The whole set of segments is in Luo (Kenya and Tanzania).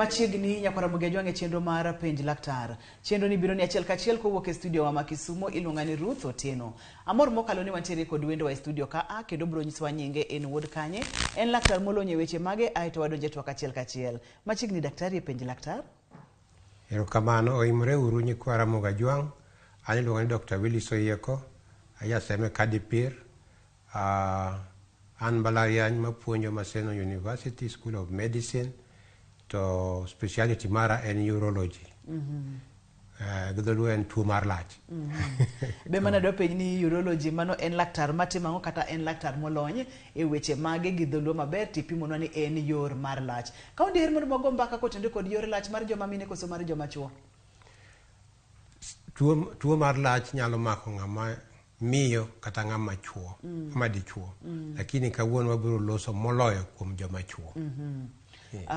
Machiegni nyakwar Ramogi Ajwang' e chenro mar Penj Laktar. Chenro ni biro ni achiel kachiel kowuok e studio wa ma Kisumo iluonga ni Ruth Otieno. Amor mokalo ni wantiere kod wendowa e studio ka a kendo biro nyisowa nyinge en wuod kanye, en laktar molony e weche mage aeto wadonje twak achiel kachiel. Machiegni daktari e Penj Laktar. Erokamano, oimore uru nyikwa Ramogi Ajwang'. An iluonga ni Dr. Willis Oyieko, ajaseme Kadipir. An mbalariany mapuonjo Maseno University School of Medicine to speciality mara en urology. Gi dholuo en tuo mar lach. Be mana dwa penj ni urology mano en laktar matimo ang'o kata en laktar molony e weche mage gi dholuo maber tipimonwa ni en yor mar lach. Ka diher mondo wago mbaka kotenore kod yor lach mar joma mine koso mar joma chuo? Tuo mar lach nyalo mako ng'ama miyo kata ng'ama chuo, ng'ama dichuo. Lakini kawuono wabiro loso moloyo kuom joma chuo.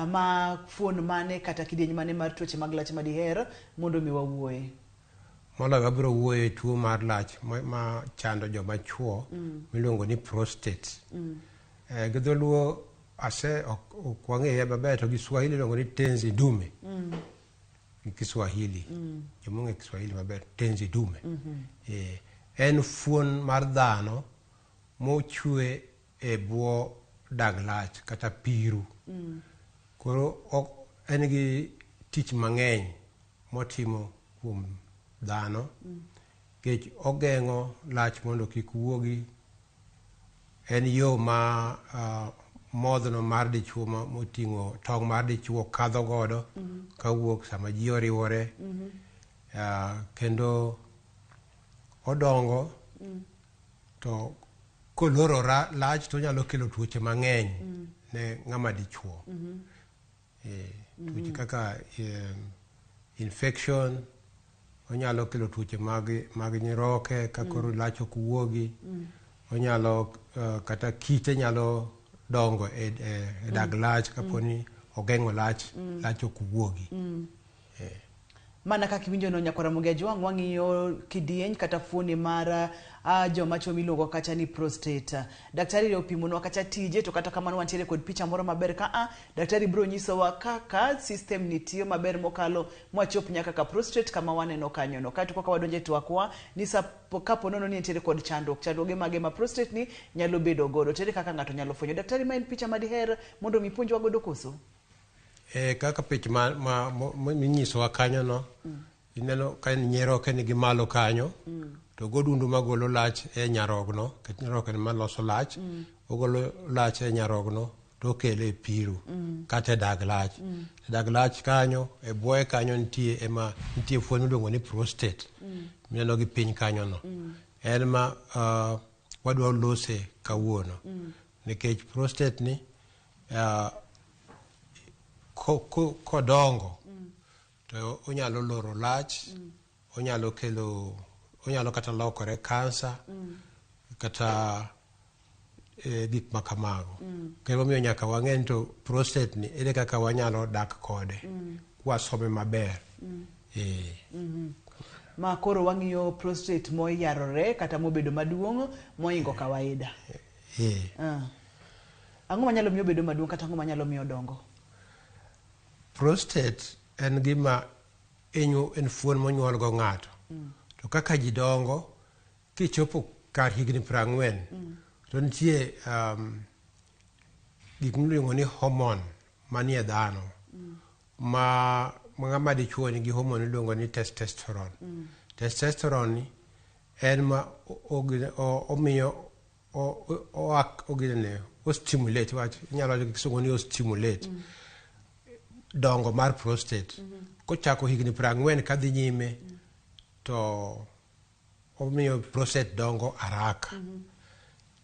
Ma fuon mane kata kidieny mane mar tuoche mag lach madiher mondo mi wawuoye? Moloyo wabiro wuoyo e tuo mar lach ma chando joma chuo miluongo ni prostate. Gi dholuo ase ok wang'eye maber to gi Swahili iluongo ni tenzi dume. Gi Kiswahili. Joma ong'e Kiswahili maber, tenzi dume. En fuon mar dhano mochwe e bwo dag lach kata piru. Koro en gi tich mang'eny motimo kuom dhano. Nikech ogeng'o lach mondo kik wuogi. En yo ma modhno mar dichuo moting'o tong' mar dichuo kadho godo kawuok sama ji oriwore. Kendo odongo to koloro lach to onyalo kelo tuoche mang'eny ne ng'ama dichuo. Tuoche kaka infection, onyalo kelo tuoche mag nyiroke ka koro lach ok wuogi. Onyalo kata kite nyalo dongo e dag lach kapo ni ogeng'o lach, lach ok wuogi. Mana kaka iwinjo no nyakwar Ramogi Ajwang' wang'iyo kidieny kata fuoni mar joma chuo miluongo kacha ni prostate. Daktari opimonwa kacha tije to kata kamano wantiere kod picha moro maber ka a daktari biro nyisowa kaka system ni tiyo maber mokalo mwachop nyaka ka prostate kama waneno kanyo no. Kaeto koka wadonje twakwa ni kapo nono ni entiere kod chandruok, chandruoge mage ma prostate ni nyalo bedo godo. Tere kaka ng'ato nyalo fwenyo. Daktari, ma en picha madiher mondo mi puonjwa godo koso? Kaka picha minyisowa kanyo no, ineno ka nyiroke nigi malo kanyo, to godundu magolo lach e nyarogno, nikech nyiroke ema loso lach, ogolo lach e nyarogno to okele e piru kata e dag lach. E dag lach kanyo, e bwoye kanyo nitie ema nitie fuon miluongo ni prostate, mineno gi piny kanyo no. En ma wadwa lose kawuono, nikech prostate ni kodongo to onyalo loro lach, onyalo kelo, onyalo kata lokore kansa, kata gik ma kamago. Kendo omiyo nyaka wang'e ni to prostate ni ere kaka wanyalo dak kode, kwasome maber. Ma koro wang'iyo prostate moyarore kata mobedo maduong' moingo kawaida. Ang'o manyalo miyo obedo maduong' kata ang'o manyalo miyo dongo? Prostate en gima en fuon monyuol go ng'ato. To kaka ji dongo, kichopo kar higni 40, to nitie gik miluongo ni hormone manie dhano. Ma ng'ama dichuo nigi hormone miluongo ni testosterone. Testosterone ni en ma omiyo o stimulate, wach inyalo wacho gi kisungu ni o stimulate dongo mar prostate. Kochako higni 40 kadhi nyime, to omiyo prostate dongo haraka.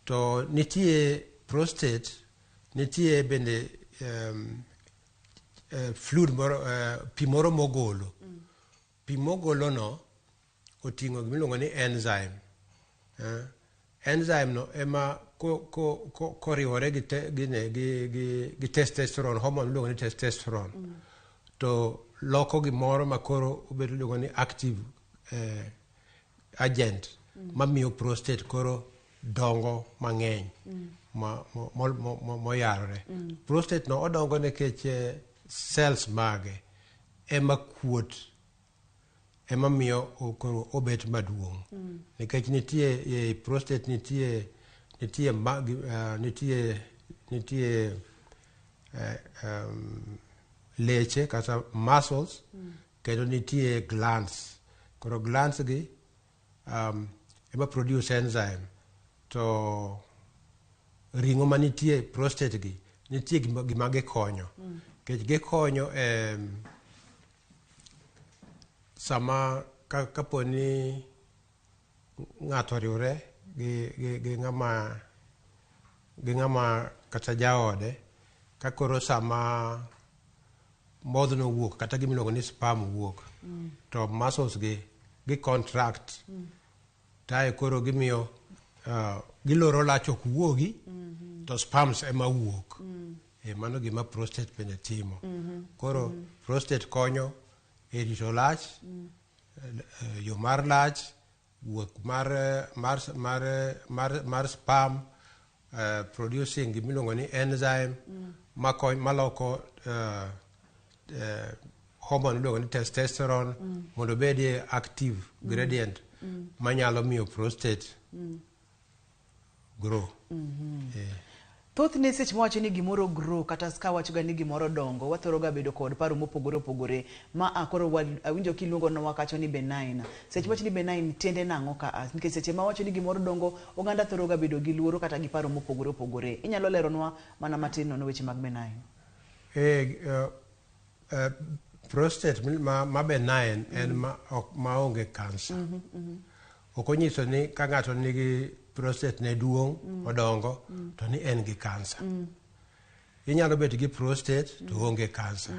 To nitie prostate, nitie bende fluid moro, pi moro mogolo. Pi mogolo no oting'o gimiluongo ni enzyme. Enzyme no ema koriwore gi testosterone, hormone miluongo ni testosterone, to loko gimoro ma koro obedo iluongo ni active agent mamiyo prostate koro dongo mang'eny moyarore. Prostate no odongo nikech cells mage ema kuot ema miyo koro obet maduong'. Nikech nitie e prostate nitie nitie ma, nitie nitie leche kata muscles kendo nitie glands. Koro glands gi ema produce enzyme to ring'o manitie prostate gi nitie gima gikonyo. Nikech gikonyo e sama kapo ni ng'ato oriwre gi ng'ama kata jaode ka koro sama modhno wuok kata gimiluongo ni sperm wuok to muscles gi contract tae koro gimiyo giloro lach ok wuogi to sperms ema wuok. Mano gima prostate bende timo. Koro prostate konyo e rito lach, yo mar lach, wuok mar sperm, producing gimiluongo ni enzyme maloko hormone miluongo ni testosterone mondo obedie active gradient manyalo miyo prostate grow. Thothne seche mawacho ni gimoro grow kata ka wacho ga ni gimoro dongo, wathoro ga bedo kod paro mopogore opogore ma a koro awinjo kiluongo nwa kacho ni benign. Seche mawacho ni benign tiende nang'o ka a? Nikech seche mawacho ni gimoro dongo, oganda thoro ga bedo gi luoro kata gi paro mopogore opogore. Inyalo leronwa mana matin nono weche mag benign? Prostate ma benign en ma ok maonge cancer. Ok onyiso ni ka ng'ato nigi prostate ne duong' odongo to ni en gi cancer. Inyalo bet gi prostate to onge cancer.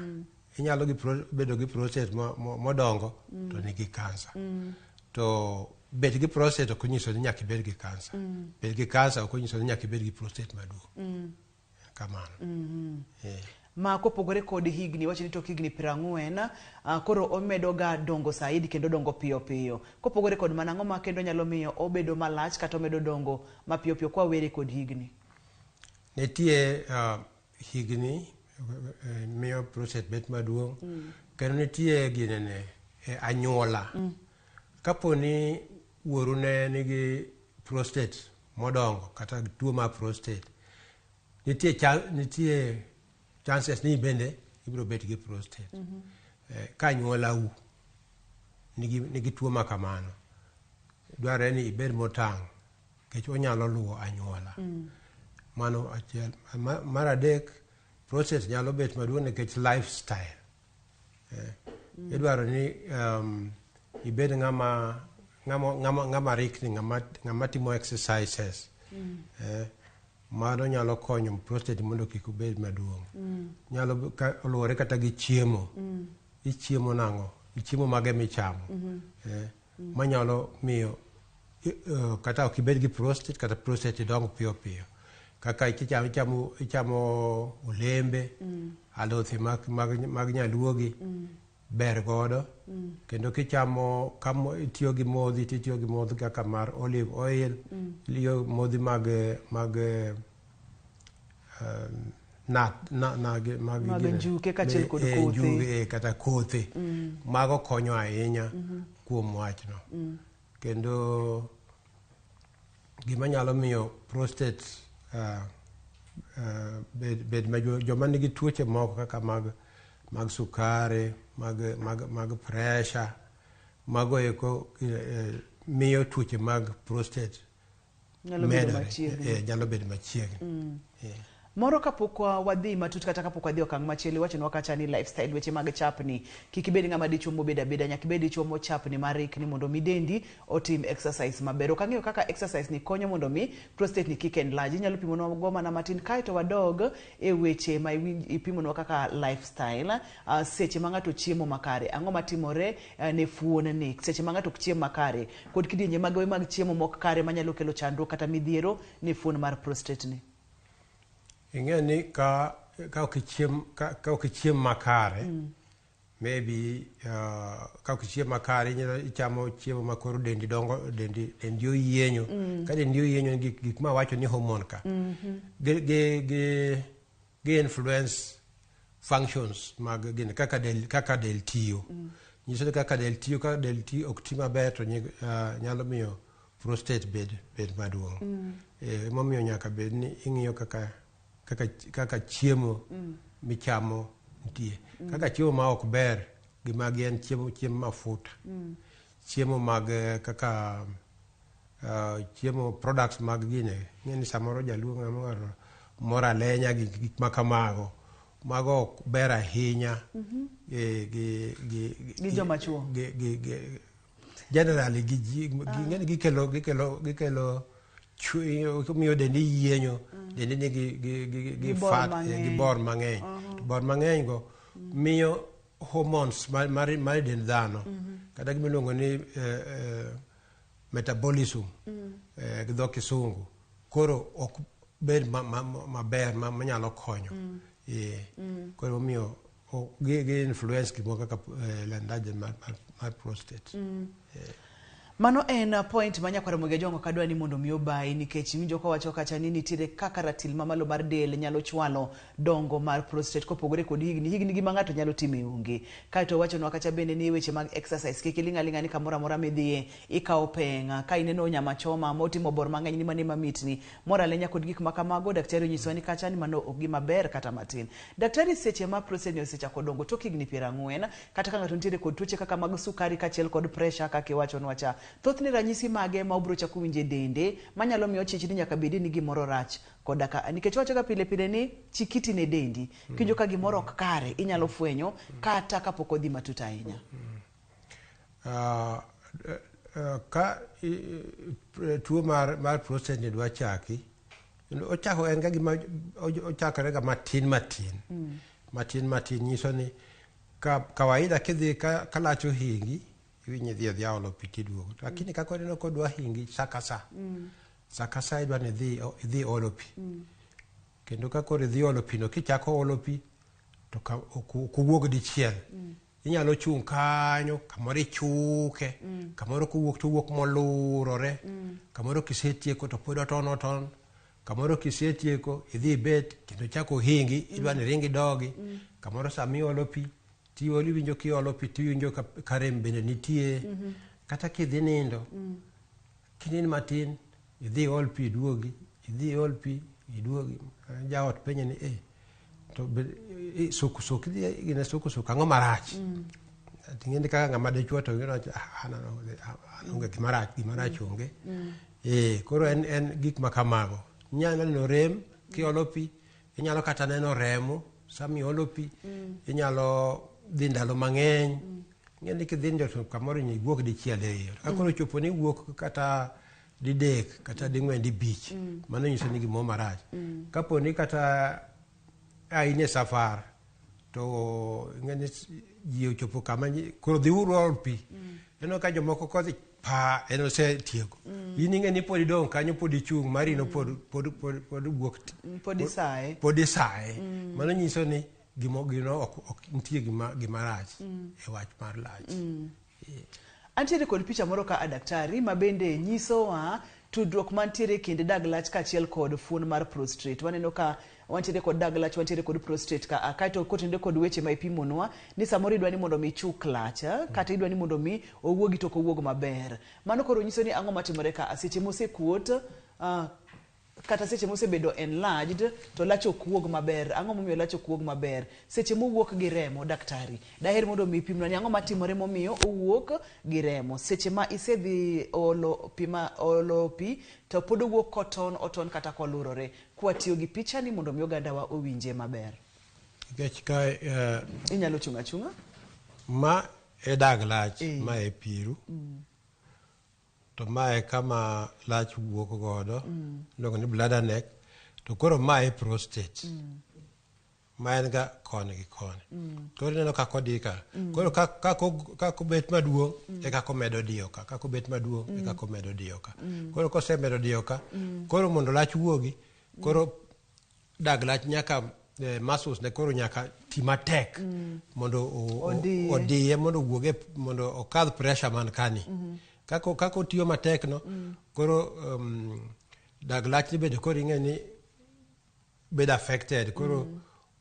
Inyalo bedo gi prostate modongo to nigi cancer. To bet gi prostate ok onyiso ni nyaka ibed gi cancer. Bet gi cancer ok onyiso ni nyaka ibed gi prostate maduong'. Kamano. Ma kopogore kod higni, wacho ni tok higni 40, koro omedo ga dongo saidi kendo dongo piyo piyo. Kopogore kod mano, ang'o ma kendo nyalo miyo obedo malach kata omedo dongo mapiyo piyo kwawere kod higni? Nitie higni miyo prostate bet maduong'. Kendo nitie ginene anyuola. Kapo ni wuoru ne nigi prostate modongo kata tuo mar prostate, nitie chances ni bende ibiro bet gi prostate. Ka anyuolau nigi tuo ma kamano, dwarore ni ibed motang' nikech onyalo luwo anyuola. Mano achiel. Mar adek, prostate nyalo bet maduong' nikech lifestyle. Idwaro ni ibed ng'ama rikni, ng'ama timo exercises. Mano nyalo konyo prostate mondo kik obed maduong'. Nyalo luwore kata gi chiemo. Ichiemo nang'o? Chiemo mage michamo? Manyalo miyo kata ok ibed gi prostate kata prostate dongo piyo piyo. Kaka ichamo olembe, alothe mag nyaluogi ber godo. Kendo kichamo itiyo gi modhi titiyo gi modhi kaka mar olive oil, itiyo modhi mag nut, na, mag Mag gine, njuke kaachiel kod kothe. Njuke, kata kothe. Mago konyo ahinya kuom wachno. Kendo gima nyalo miyo prostate bed ma joma nigi tuoche moko kaka mag sukari, mag pressure, mago eko miyo tuoche mag prostate Nyalo bedo medore, machiegni. Nyalo bedo machiegni. Moro kapok wadhi matut kata kapok wadhi okang' machielo, iwachonwa kacha ni lifestyle, weche mag chapni. Kik ibed ng'ama dichuo mobedo abeda, nyaka ibed dichuo mochapni marikni mondo mi dendi otim exercise maber. Ok ang'eyo kaka exercise ni konyo mondo mi prostate ni kik enlarge. Inyalo pimonwa go mana matin kaeto wadog e weche ma ipimonwa kaka lifestyle. Seche ma ng'ato chiemo makare, ang'o matimore ne fuon ni? Seche ma ng'ato ok chiem makare, kod kidienje mag chiemo mok kare manyalo kelo chandruok kata midhiero ne fuon mar prostate ni. Ing'e ni ka ok ichiem makare, maybe ka ok ichiem makare inyalo ichamo chiemo ma koro dendi dongo, dendi oyienyo. Ka dendi oyienyo gik ma wacho ni hormone ka, gi influence functions mag gini kaka del, kaka del tiyo. Nyiso ni kaka del tiyo, ka del tiyo ok ti maber to nyalo miyo prostate bed maduong'. Emomiyo nyaka bed ni ing'iyo kaka chiemo michamo nitie. Kaka chiemo ma ok ber gi magi en chiemo mafuta. Chiemo mag kaka chiemo products mag gine. Ing'e ni samoro jaluo ng'ama ng'ato moro alenya gi gik ma kamago. Mago ok ber ahinya. Gi joma chuo. Gi generally gi ji, ing'e ni gikelo miyo dendi yienyo, dendi nigi gi Gi bor fat, mang'eny. gi bor mang'eny. To bor mang'eny go miyo hormones mar dend dhano, kata gima iluongo ni metabolism, gi dho kisungu, koro ok bed maber manyalo konyo. Koro omiyo gi influence gimoro kaka enlargement mar prostate. Mano en point ma nyakwar Ramogi Ajwang' ok adwa ni mondo mi obayi, nikech iwinjo kowacho kacha ni nitiere kaka ratil mamalo mar del nyalo chwalo dongo mar prostate kopogore kod higni. Higni gi ma ng'ato nyalo time onge. Kaeto owachonwa kacha bende ni weche mag exercise kik iling' aling'a ni kamoro amora midhiye ikawo peng', ka ineno nyama choma motimo bor mang'eny ni mano ema mitni. Mor alenya kod gik ma kamago, daktari onyisowa ni kacha ni mano ok gima ber kata matin. Daktari, seche ma prostate ni osechako dongo tok higni 40, kata ka ng'ato nitiere kod tuoche kaka mag sukari kaachiel kod pressure kaka iwachonwa cha, thothne ranyisi mage ma obiro chako winjo e dende manyalo miyo ochich ni nyaka bedi ni gimoro rach koda ka, nikech wacho ga pile pile ni chikiti ne dendi, kiwinjo ka gimoro ok kare inyalo fwenyo kata kapok odhi matut ahinya. Ka tuo mar prostate ni dwa chaki, ochako en ga gima ochakore ga matin matin. Matin matin nyiso ni kawaida kidhi ka lach ohingi, iwinjo idhi adhiya olo pi tiduogo. Lakini ka koro ineno kodwa hingi sa ka sa, sa ka sa idwa ni idhi olo pi. Kendo ka koro idhi olo pi no, kichako olo pi, to ka ok owuog dichiel. Inyalo chung' kanyo, kamoro ichuke, kamoro kowuok to owuok molurore, kamoro kisetieko to pod oton oton, kamoro kisetieko idhi ibet kendo chako ohingi, idwa ni iring idogi, kamoro sama iolo pi, tiolo iwinjo kiolo pi tiwinjo ka rem bende nitie. Kata kidhi nindo, kinind matin, idhi iol pi iduogi, idhi iol pi iduogi. Jaot penje ni, to suku suku, idhi gine suku suku, ang'o marach? Ting'e ni kaka ng'ama dichuo to iwacho, an onge gima rach, gima rach onge. Koro en gik ma kamago. Inyalo neno rem kiolo pi, inyalo kata neno remo sama iolo pi, inyalo dhi ndalo mang'eny. Ing'e ni kidhi nindo to kamoro iwuok dichiel e iye. Ka koro ochopo ni iwuok kata didek kata ding'wen dibich, mano nyiso ni gimoro marach. Kapo ni kata in e safar to ing'e ni ji ochopo kama koro dhiuru ol pi. Ineno ka jomoko kodhi pa en osetieko. In ing'e ni pod idong' kanyo, pod ichung', mari no pod wuok Pod isaye. Pod isaye. Mano nyiso ni gino ok nitie gima rach e wach mar lach. Antiere kod picha moro ka a daktari ma bende nyisowa tudruok mantiere e kind dag lach kaachiel kod fuon mar prostate. Waneno ka wantiere kod dag lach, wantiere kod prostate ka a, kaeto kotenore kod weche ma ipimonwa ni samoro idwa ni mondo mi ichuk lach, kata idwa ni mondo mi owuogi to ok owuog maber. Mano koro nyiso ni ang'o matimore ka a, seche mosekuot, kata seche mosebedo enlarged to lach ok wuog maber. Ang'o momiyo lach ok wuog maber? Seche mowuok gi remo, daktari, daher mondo mi ipimnwa ni ang'o matimore momiyo owuok gi remo. Seche ma isedhi olo pi, ma, olo pi to pod owuok koton, oton kata kolurore. Kwatiyo gi picha ni mondo mi ogandawa owinje maber. Nikech kae, Inyalo chung' achung'a? Ma e dag lach, ma e piru. To mae kama lach wuok godo, iluongo ni bladder neck. To koro mae e prostate. Ma en ga koni gi koni. Koro ineno kaka odi ka. Koro kaka obet maduong', e kaka omedo diyo ka. Kaka obet maduong', e kaka omedo diyo ka. Koro kosemedo diyo ka, koro mondo lach wuogi, koro dag lach nyaka, muscles ne koro nyaka ti matek mondo Odiye. odiye mondo owuog e, mondo okadh pressure man kani. Kaka otiyo matek no, koro, dag lach ni bende koro ing'e ni bedo affected, koro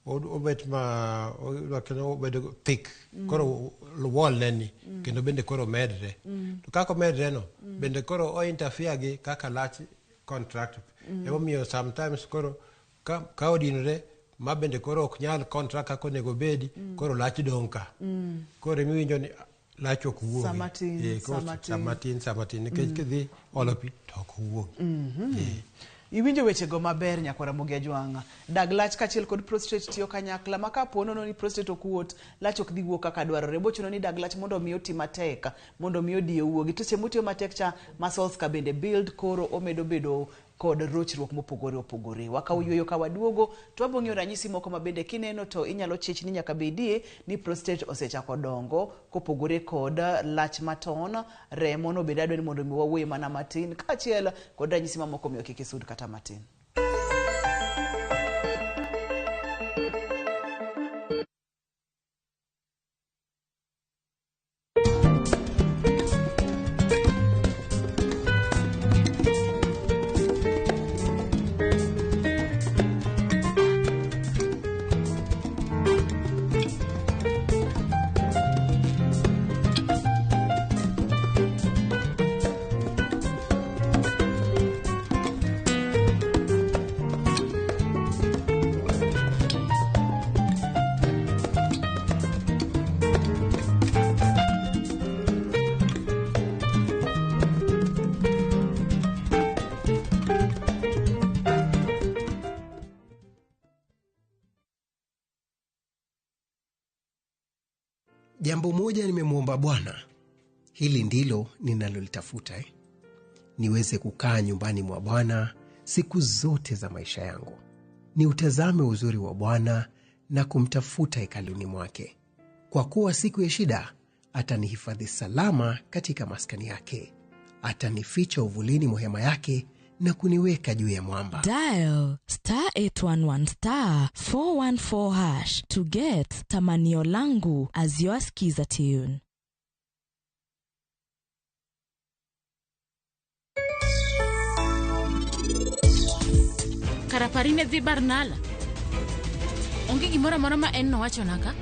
Obet ma obedo thick. Koro wall ne ni kendo bende koro medre. To kaka omedre no, bende koro o interfere gi kaka lach contract. Emomiyo sometimes koro ka odinore ma bende koro ok nyal contract kaka onego bedi, koro lach dong' ka. Koro emiwinjo ni lach ok wuogi. Sama tin, sama tin. Sama tin, sama tin. Nikech kidhi olo pi to ok owuogi. Iwinjo wechego maber nyakwar Ramogi Ajwang'. Dag lach kaachiel kod prostate tiyo kanyakla ma kapo nono ni prostate ok wuot, lach ok dhi wuok kaka dwarore. Bochuno ni dag lach mondo mi oti matek, mondo mi odiye owuogi. To seche motiyo matek cha, muscles ka bende build, koro omedo bedo kod rochruok mopogore opogore. Wakawo yueyo ka waduogo, to wabo ng'iyo ranyisi moko ma bende kineno to inyalo chich ni nyaka bedie ni prostate osechako dongo kopogore kod lach maton, remo no bende adwa ni mondo mi wawuoye mana matin, kaachiel kod ranyisi mamoko miyo kik isud kata matin. Jambo moja nimemwomba Bwana, hili ndilo ninalolitafuta, Niweze kukaa nyumbani mwa Bwana siku zote za maisha yangu, niutazame uzuri wa Bwana na kumtafuta hekaluni mwake. Kwa kuwa siku ya shida atanihifadhi salama katika maskani yake, atanificha uvulini mwa hema yake na kuniweka juu ya mwamba. Dial star 811 star 414 hash to get Tamanio Langu as your skiza tune. Karaparine dhi Barnala. Onge gimoro amora ma en nowachona ka?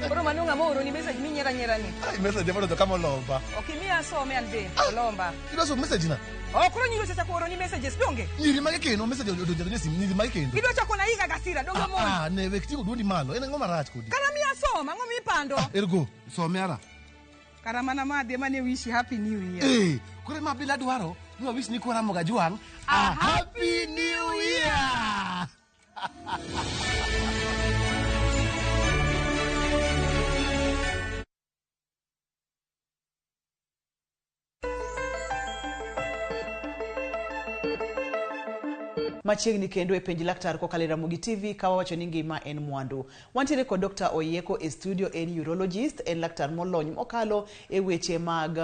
Koro mano ng'ama ooroni message minyiero anyiera ni? Ai, message moro to kama olomba. Ok imiya asome an be, olomba. Idwa somo message na? Ok koro nyiri osechako oroni messages donge? Nyiri mage kendo message odonjo e simu, nyiri mage kendo. Gidwa chako na higa gasira, donge mon? Ah, ne wek ting'o duondi malo, en ang'o marach kodi? Kara miya som, ang'o mipando? Ergo, some ara. Kara mana madhi ema ne wish happy new year. Koro ema bila dwaro, ni wawish ni kora Ramogi Ajwang' a happy new year. Machiegni kendo e penj laktar kokalo e Ramogi TV ka wawacho ni ngima en mwandu. Wantiere kod Dr. Oyieko e studio, en urologist, en laktar molony mokalo e weche mag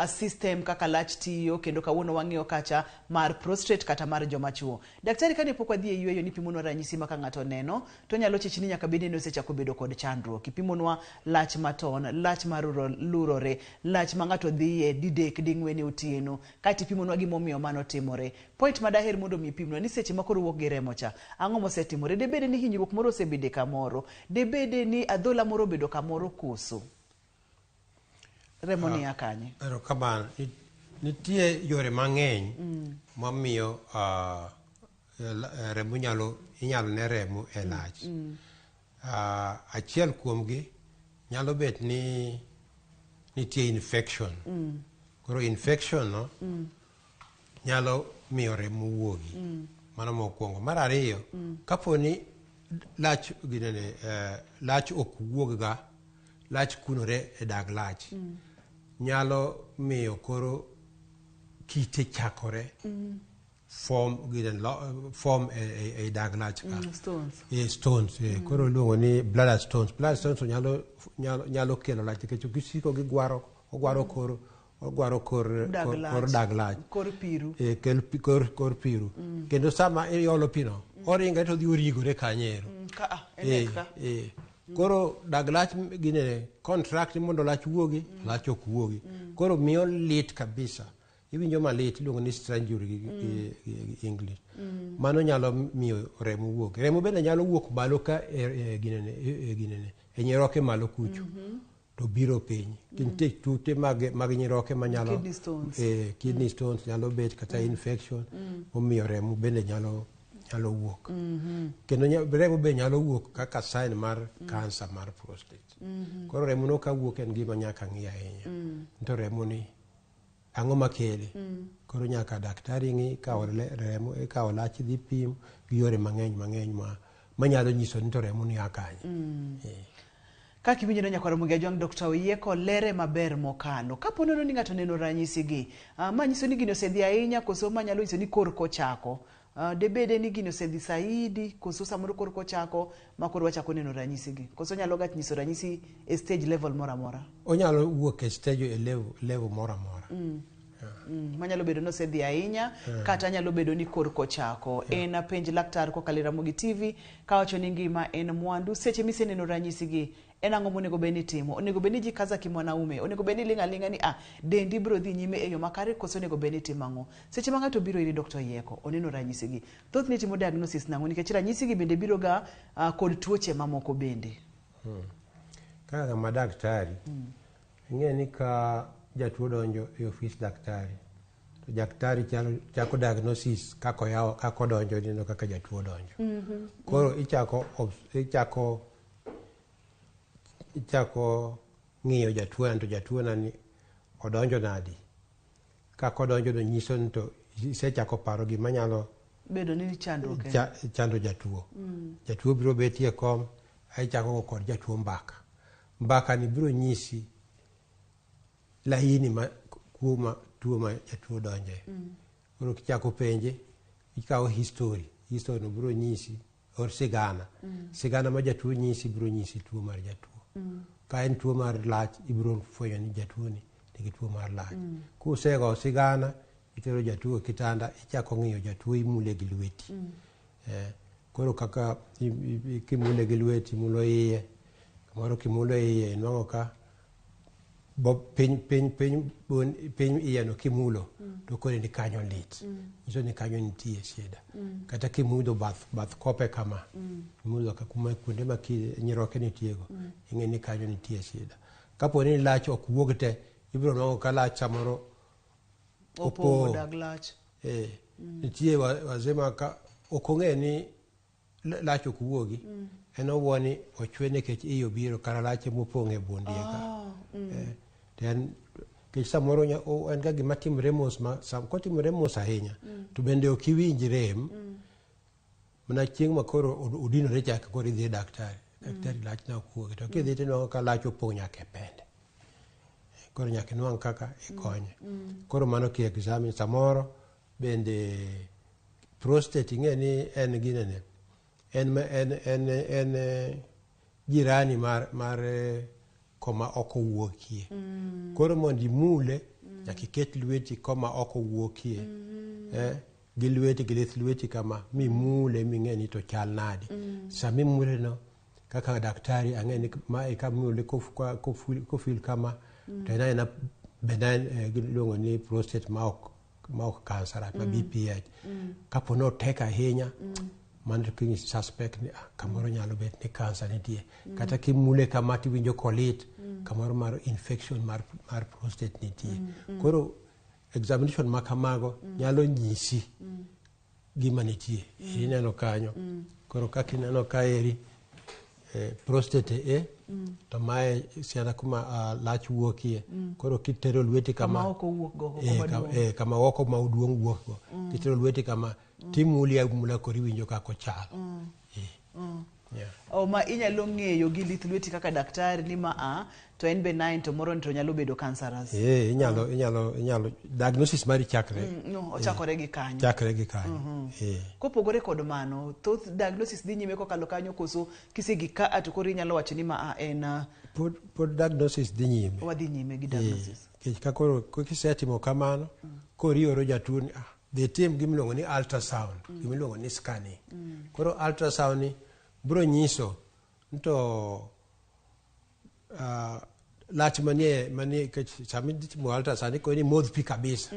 system kaka lach tiyo, kendo kawuono wang'iyo kacha mar prostate kata mar joma chuo. Daktari, kane pok wadhi e yueyo ni pimonwa ranyisi ma ka ng'ato neno to nyalo chich ni nyaka bed ni osechako bedo kod chandruok. Ipimonwa lach maton, lach mar lurore, lach ma ng'ato dhiye didek ding'wen e otieno, kaeto ipimonwa gimomiyo mano timore. Point madaher mondo mi ipimnwa ni seche ma koro wuok gi remo cha, ang'o mosetimore? Debede ni hinyruok moro osebede kamoro? Debede ni adhola moro obedo kamoro koso? Remo ni ya kanye? Erokamano. Nitie yore mang'eny mamiyo remo inyalo ne remo e lach. Achiel kuomgi nyalo bet ni nitie infection. Koro infection no nyalo miyo remo wuogi. Mano mokwongo. Mar ariyo, kapo ni lach ginene, lach ok wuog ga, lach kunore e dag lach. Nyalo miyo koro kite chakore. Form gine form e dag lach ka. Stones. Stones, Koro iluongo ni bladder stones. Bladder stones nyalo kelo lach nikech gisiko gigwaro, ogwaro koro Ogwaro kor Dag kor, lach. kor dag lach. Kor piru. E, kel kor piru. Kendo sama iolo pino, oringre to odhi origore kanyo ero. Ka ah, en ka. Koro dag lach gine contract mondo lach wuogi, lach ok wuogi. Koro miyo lit kabisa. Iwinjo malit, iluongo ni strangury gi English. Mano nyalo miyo remo wuok. Remo bende nyalo wuok malo ka e ginene, e nyiroke malo kucho. To biro piny. Nitie tute mag nyiroke manyalo Kidney stones. Kidney stones nyalo bet kata infection momiyo remo bende nyalo wuok. Kendo remo be nyalo wuok kaka sign mar cancer mar prostate. Koro remo no ka wuok en gima nyaka ng'i ahinya. To remo ni ang'o makele? Koro nyaka daktari ng'i ikawo remo, ikawo lach dhi pim gi yore mang'eny mang'eny ma manyalo nyiso ni to remo ni a kanye. Kaka iwinjo no nyakwar Ramogi Ajwang', Dr. Oyieko lere maber mokalo. Kapo nono ni ng'ato oneno ranyisi gi, ma nyiso ni gini osedhi ahinya koso ma nyalo nyiso ni korka ochako. Debede ni gini osedhi saidi koso samoro korka ochako ma koro wachako neno ranyisi gi. Koso nyalo ga nyiso ranyisi e stage level moro amora. Onyalo wuok e stage e level moro amora. Manyalo bedo ni osedhi ahinya kata nyalo bedo ni korka ochako. En apenj laktar kokalo e Ramogi TV kawacho ni ngima en mwandu. Seche miseneno ranyisi gi en ang'o monego bed ni itimo? Onego bed ni jikaza kimwanaume? Onego bed ni iling' aling'a ni ah, dendi biro dhi nyime e yo makare koso onego bed ni itimo ang'o? Seche ma ng'ato biro iri Dr. Oyieko, oneno ranyisi gi. Thothne itimo diagnosis nang'o? Nikech ranyisi gi bende biro ga kod tuoche mamoko bende. Kaka ng'ama daktari, ing'e ni ka jatuo donjo e ofis daktari, to daktari chako diagnosis kaka oyawo kaka odonjo ineno kaka jatuo donjo. Koro ichako ng'iyo jatuo to jatuo na ni odonjo nadi. Kaka odonjo no nyiso ni to isechako paro gima nyalo Bedo ni chandruok en. Chando jatuo. Jatuo biro betie kom, aichako go kod jatuo mbaka. Mbaka ni biro nyisi laini ma kuo ma tuo ma jatuo donje. Koro kichako penje, ikawo history. History no biro nyisi or sigana. Sigana ma jatuo nyisi biro nyisi tuo mar jatuo. Ka en tuo mar lach, ibiro fwenyo ni jatuo ni nigi tuo mar lach. Kusego sigana, itero jatuo e kitanda, ichako ng'iyo jatuo imule gi lweti. Koro kaka kimule gi lweti, imulo iye, kamoro kimulo iye inwang'o ka bo piny piny piny piny iye no kimulo to koni ni kanyo lit nyiso ni kanyo nitie shida kata kimulo bath kope kama imulo ka kuma kuonde ma nyiroke nitiego ing'e ni kanyo nitie shida kapo ni lach ok wuog te ibiro nwang'o ka lach samoro Opong'o opong'. dag lach. Nitie wazee ma ka ok ong'e ni lach ok wuogi en owuo ni ochwe nikech iye obiro kara lach emopong' e bund iye ka. To en nikech samoro en ga gima timore mos ma kotimore mos ahinya to bende ok iwinj rem mana chieng' ma koro odinore chak koro idhi e daktari daktari lach na ok wuogi to kidhi tinwang'o ka lach opong' nyaka e pende koro nyaka inwang' kaka ikonye koro mano ki examine samoro bende prostate ing'e ni en ginene en jirani mar koma ok owuokie koro mondo imule nyaka iket lweti koma ok owuokie gi lweti gi lith lweti kama mimule ming'e ni to chal nade sama imule no kaka daktari ang'e ni mae kamule kofil kama to en aena benign giluongo ni prostate ma ok cancer ma BPH kapo ni otek ahinya mano to kiny suspect ni ah, kamoro nyalo bet ni cancer nitie kata kimule kama tiwinjo kolit kamoro mar infection mar prostate nitie koro examination ma kamago nyalo nyisi gima nitie ineno kanyo koro kaka ineno kaeri prostate e to mae siana kuma lach wuokie koro kitero lweti kama Kama oko wuok go, oko maduong'. Kama oko ma oduong' wuok go kitero lweti kama timuli amula koro iwinjo kaka ochalo. Yeah. O ma inyalo ng'eyo gi lith lweti kaka daktari ni ma a to en benign to moro ni to nyalo bedo cancerous. Eh, inyalo diagnosis mari chakre No, ochakore gi kanyo. Chakre gi kanyo. Eh. Kopogore kod mano, thoth diagnosis dhi nyime kokalo kanyo koso kisegik ka a to koro inyalo wacho ni ma a en Pod diagnosis dhi nyime. Wadhi nyime gi diagnosis. Nikech ka koro kisetimo kamano, koro ioro jatuo ni dhi tim gimiluongo ni ultrasound, gimiluongo ni scanning. Koro ultrasound ni biro nyiso ni to lach manie nikech sama idhi timo ultrasound ikoni ni modh pi kabisa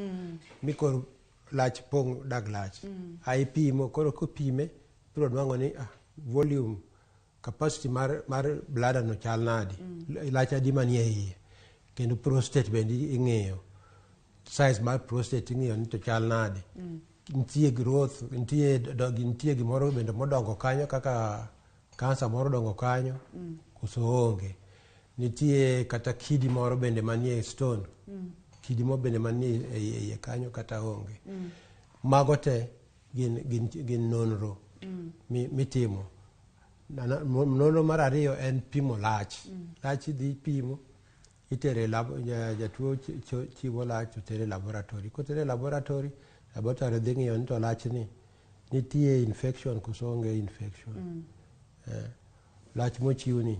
mi koro lach pong' dag lach. Ipimo koro kopime biro nwang'o ni volume capacity mar bladder no chal nadi, lach adi manie iye, kendo prostate bende ing'iyo size mar prostate, ing'iyo ni to chal nade, nitie growth, nitie gimoro bende modongo kanyo kaka kansa moro dongo kanyo koso onge, nitie kata kidi moro bende manie stone, kidi moro bende manie e iye kanyo kata onge. Mago te gin nonro mitimo. Nonro mar ariyo en pimo lach. Lach idhi pimo, itere lab, jatuo chiwo lach to tere e laboratory. Kotere e laboratory, laboratory dhi ng'iyo ni to lachni nitie infection koso onge infection. Lach mochiw ni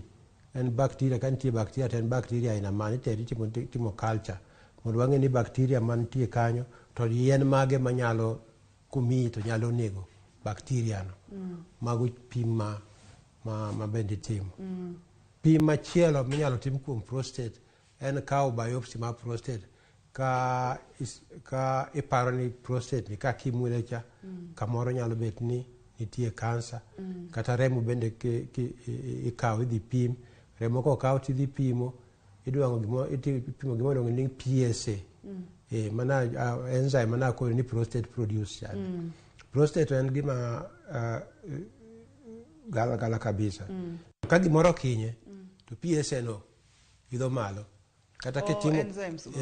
en bacteria, ka nitie bacteria to en bacteria aina mane, itere itimo culture mondo wang'e ni bacteria mantie kanyo to yien mage manyalo komiyi to nyalo nego bacteria no. Mago pim ma bende itimo. Pim machielo minyalo tim kuom prostate en kawo biopsy mar prostate ka iparo ni prostate ni ka kimule cha kamoro nyalo bet ni nitie kansa, kata remo bende ikawo idhi pim remo. Kokaw tidhi pimo, idwang'o gimo ipimo gima iluongo ni PSA, mana enzyme mana koro ni prostate produce chande. Prostate en gima gala gala kabisa. Ka gimoro okinye to PSA no idho malo kata Oh, kitimo enzymes go.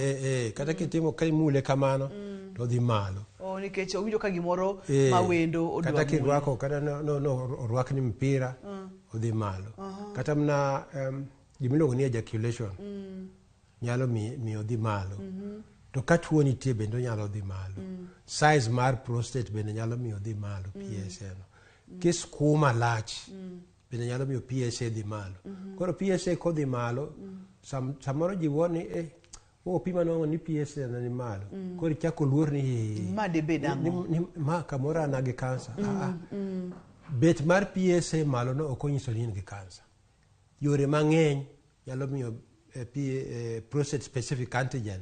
Kata kitimo ka imule kamano to dhi malo. Oh, nikech owinjo ka gimoro mawendo odwa kata mule. Kirwako kata no orwakni mpira, odhi malo. Kata mana gimiluongo ni ejaculation nyalo miyo dhi malo. To ka tuo nitie bende onyalo dhi malo. Size mar prostate bende nyalo miyo dhi malo PSA no. Kiskuma lach bende nyalo miyo PSA dhi malo. Koro PSA kodhi malo, samoro ji wuo ni opima nwang'o ni PSA na ni malo, koro ichako luor ni Ma debed ang'o? Ni ma kamoro an gi kansa. Ah, ah. Bet mar PSA malo no ok onyiso ni in gi kansa. Yore mang'eny nyalo miyo prostate specific antigen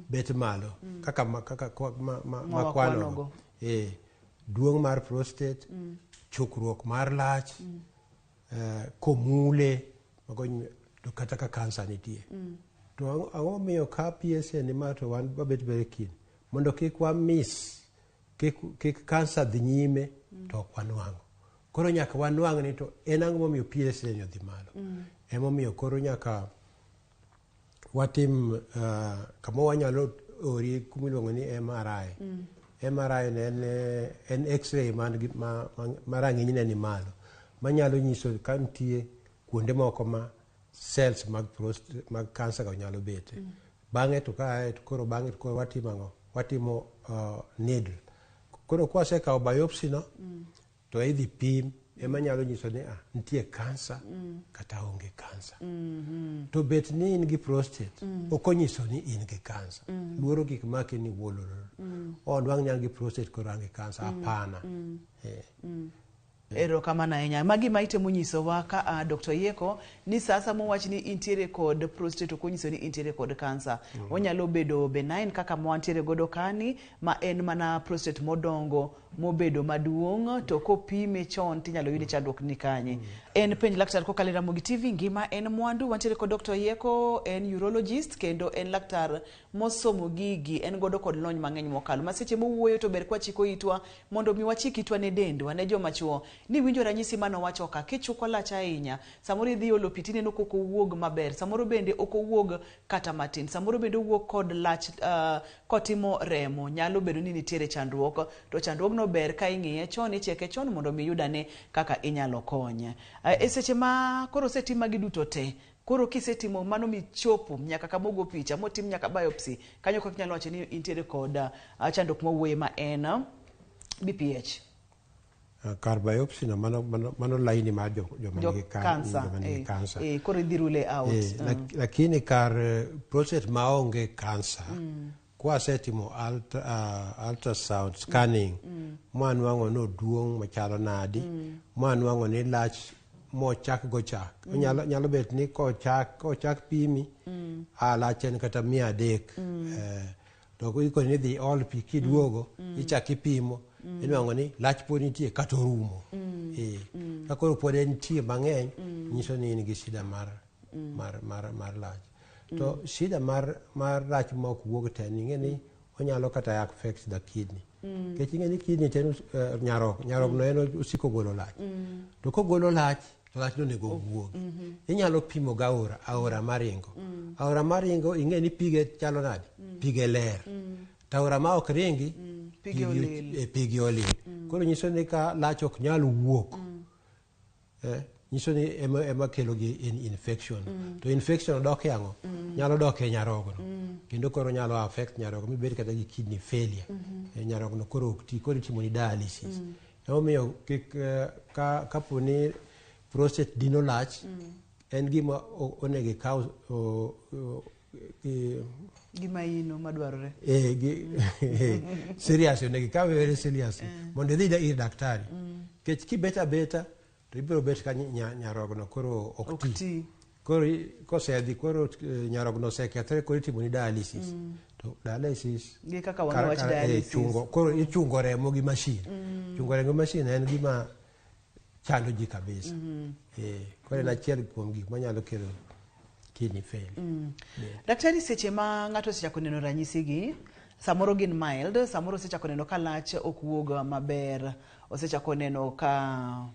bet malo kaka Ma ma wakwanogo. kwanogo. Duong' mar prostate, chukruok mar lach, komule mago to kata ka kansa nitie. To ang'o momiyo ka PSA ni malo to wan wabet very keen mondo kik wa miss, kik kansa dhi nyime to ok wanwang'o. Koro nyaka wanwang' ni to en ang'o momiyo PSA ni odhi malo. Emomiyo koro nyaka watim kama wanyalo ori kumiluongo ni MRI. MRI ne en x-ray man gi ma rang'inyne ni malo manyalo nyiso ka nitie kuonde moko ma cells mag prostate, mag kansa go nyalo bete. Bang'e to kae to koro bang'e to koro watimo ang'o? Watimo needle. Koro kwasekawo biopsy no to idhi pim ema nyalo nyiso ni nitie kansa kata onge kansa. To bet ni in gi prostate ok onyiso ni in gi kansa. Luoro gik maki ni wuololo. Onwang' ni an gi prostate koro an gi kansa. Hapana. Erokamano ahinya. Magi ma itemo nyisowa ka Dr. Yieko ni sasa mowach ni intiere kod prostate ok onyiso ni intiere kod kansa. Onyalo bedo benign kaka ma wantiere godo kani, ma en mana prostate modongo mobedo maduong' to kopime chon tinyalo yude chandruok ni kanye. En penj laktar kokalo e Ramogi TV, ngima en mwandu. Wantiere kod Dr. Yieko, en urologist kendo en laktar mosomo gigi, en godo kod lony mang'eny mokalo. Ma seche mowuoyo to ber kwachiko itwa mondo mi wachik itwa ne dendwa, ne joma chuo. Ni winjo ranyisi manowacho ka kichuko lach ahinya, samoro idhi olo pi tineno kok owuog maber, samoro bende ok owuog kata matin, samoro bende owuok kod lach kotimo remo, nyalo bedo ni nitiere chandruok, to chandruogno tuono ber ka ing'iye chon, icheke chon mondo mi iyud ane kaka inyalo konye. E seche ma koro osetim magi duto te, koro kisetimo mano michopo nyaka kama ogo picha motim nyaka biopsy, kanyo kaka inyalo wacho ni intiere kod chandruok mawuoye ma en BPH. Kar biopsy no mano laini mar joma Jo nigi kansa, joma nigi kansa. Koro idhi rule out. Lakini kar prostate maonge kansa, kwasetimo ultrasound scanning, mwanwang'o ni oduong' machalo nadi, mwanwang'o ni lach mochak go cha, nyalo bet ni kochak pimi, lach en kata 300. To ikoni ni dhi ol pi kiduogo, ichak ipimo, inwang'o ni lach pod nitie kata orumo. Ka koro pod entie mang'eny, nyiso ni in gi shida mar lach. To shida mar lach ma ok wuog te, ing'e ni onyalo kata affect the kidney. Nikech ing'e ni kidney te en nyarogno en osiko golo lach. To kogolo lach, to lachno onego owuogi. Inyalo pimo gi aora maringo. Aora maringo ing'e ni pige chalo nade? Pige ler. To aora ma ok ringi, Pige olil. Pige olil. Koro nyiso ni ka lach ok nyal wuok, nyiso ni ema kelo gi infection. To infection dok e ang'o? Nyalo dok e nyarogno. Kendo koro nyalo affect nyarogno mibed kata gi kidney failure. Nyarogno koro ok ti, koro itimo ni dialysis. Emomiyo kik kapo ni prostate dino lach, en gima onego ikaw Gima ino madwarore. Serious, onego ikaw very serious mondo idhi ir daktari. Nikech kibet abeta to ibiro bet ka nyarogno koro ok Ok ti. ti. Koro kosedhi koro nyarogno osekethore, koro itimo ni dialysis. To dialysis Gi kaka wang'e wach dialysis. Koro ichungo remo gi machine. Chungo remo gi machine en gima chando ji kabisa. Koro en achiel kuom gik manyalo kelo kidney failure. Daktari, seche ma ng'ato osechako neno ranyisi gi, samoro gin mild, samoro osechako neno ka lach ok wuog maber, osechako neno ka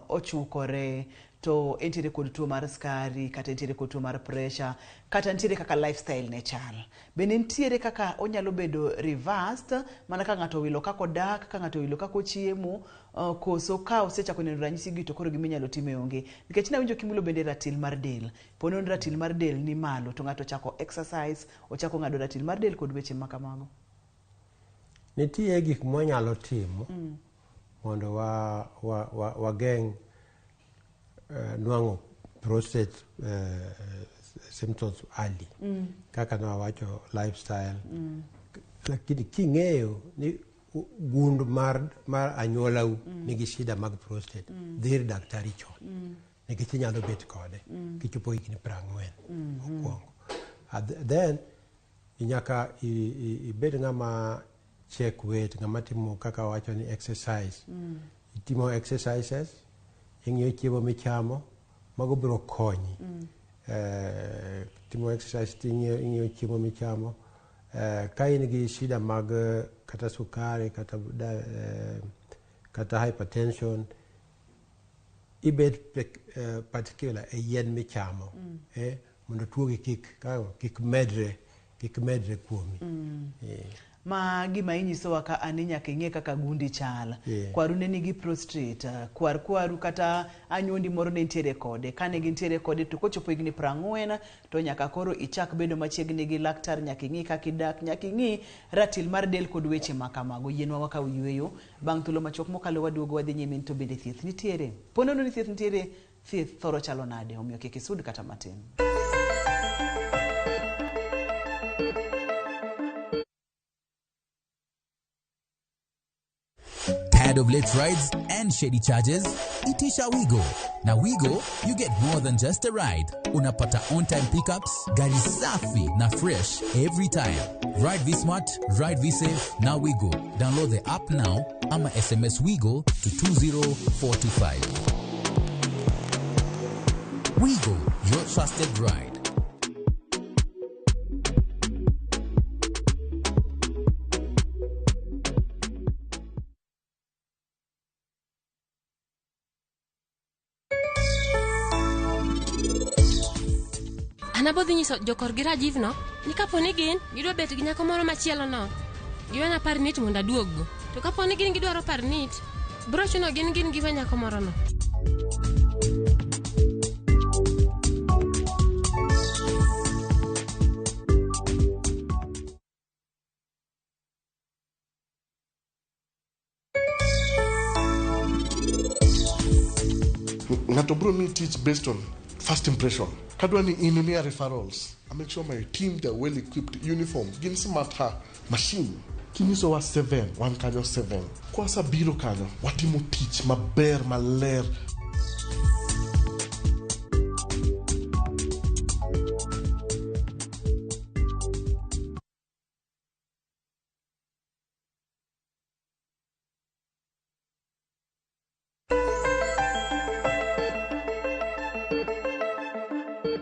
ochukore, to entiere kod tuo mar skari, kata entiere kod tuo mar pressure, kata nitiere kaka lifestyle ne chal. Bende nitiere kaka onyalo bedo reversed, mana ka ng'ato owilo kaka odak, ka ng'ato owilo kaka ochiemo, koso ka osechako neno ranyisi gi to koro gima inyalo time onge. Nikech nawinjo kimulo bende ratil mar del. Po ni ratil mar del ni malo, to ng'ato ochako exercise, ochako ng'ado ratil mar del kod weche ma kamago. Nitie gik mwanyalo timo mondo wageng' nwang'o prostate symptoms early. Kaka ne wawacho lifestyle. Lakini king'eyo ni gund mar anyuolau nigi shida mag prostate, dhi ir daktari chon. Nikech inyalo bet kode kichopo higni 40 mokwongo. Then nyaka ibed ng'ama check weight, ng'ama timo kaka wawacho ni exercise. Itimo exercises, ing'iyo chiemo michamo, mago biro konyi. Timo exercise ing'iyo chiemo michamo. Ka in gi shida mag kata sukari, kata hypertension, ibet particular e yien michamo, mondo tuogi kik medre kuomi. Ma gima inyisowa ka an ni nyaka ing'e kaka gundi chal. Kwaru ne nigi prostate, kwar kwaru kata anyuondi moro ne nitiere kode. Kane gintiere kode to kochopo higni 40 to nyaka koro ichak bedo machiegni gi laktar, nyaka ing'i kaka idak, nyaka ing'i ratil mar del kod weche ma kamago. Yienwa wakaw yueyo. Bang' thuolo machuok mokalo waduogo wadhi nyime to bende thieth nitiere. Po nono ni thieth nitiere, thieth thoro chalo nade, omiyo kik isud kata matin. Tired of late rides and shady charges? Itisha Wigo. Now Wigo, you get more than just a ride. Unapata on-time pickups, gari safi na fresh every time. Ride V-Smart, ride V-Safe, now Wigo. Download the app now ama SMS Wigo to 20425. Wigo, your trusted ride. An abodhi nyiso jokorgi Rajiv no ni kapo ni gin gidwa bet gi nyako moro machielo no, giwena par nit mondo aduoggo. To kapo ni gin gidwaro parnit, biro chuno gin gin giwe nyako morono. Ng'ato bro mi tich based on first impression. Kadwa ni in imiya referrals, I make sure my team, they're well equipped, uniform, gin smart ha machine. Kinyisowa 7, wan kanyo 7. Kwasabiro kanyo, watimo tich maber maler.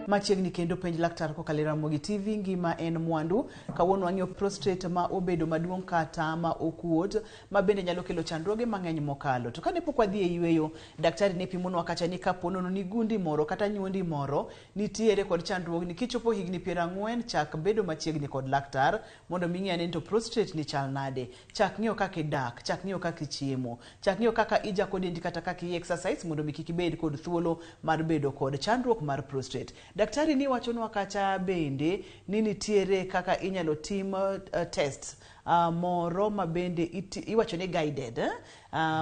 Machiegni kendo penj laktar kokalo e Ramogi TV, ngima en mwandu. Kawuono wang'iyo prostate ma obedo maduong' kata ma okuot, ma bende nyalo kelo chandruoge mang'eny mokalo. To kane pok wadhi e yweyo, daktari ne pimonwa kacha ni kapo nono ni gundi moro kata nyuondi moro nitiere kod chandruogni, kichopo higni 40 chak bedo machiegni kod laktar mondo mi ing'e ane ni to prostate ni chal nade. Chak ng'iyo kaka idak, chak ng'iyo kaka ichiemo, chak ng'iyo kaka ijako dendi kata kaka i exercise mondo mi kik ibed kod thuolo mar bedo kod chandruok mar prostate. Daktari ni wachonwa kacha bende ni nitiere kaka inyalo tim test moro ma bende iwacho ni guided.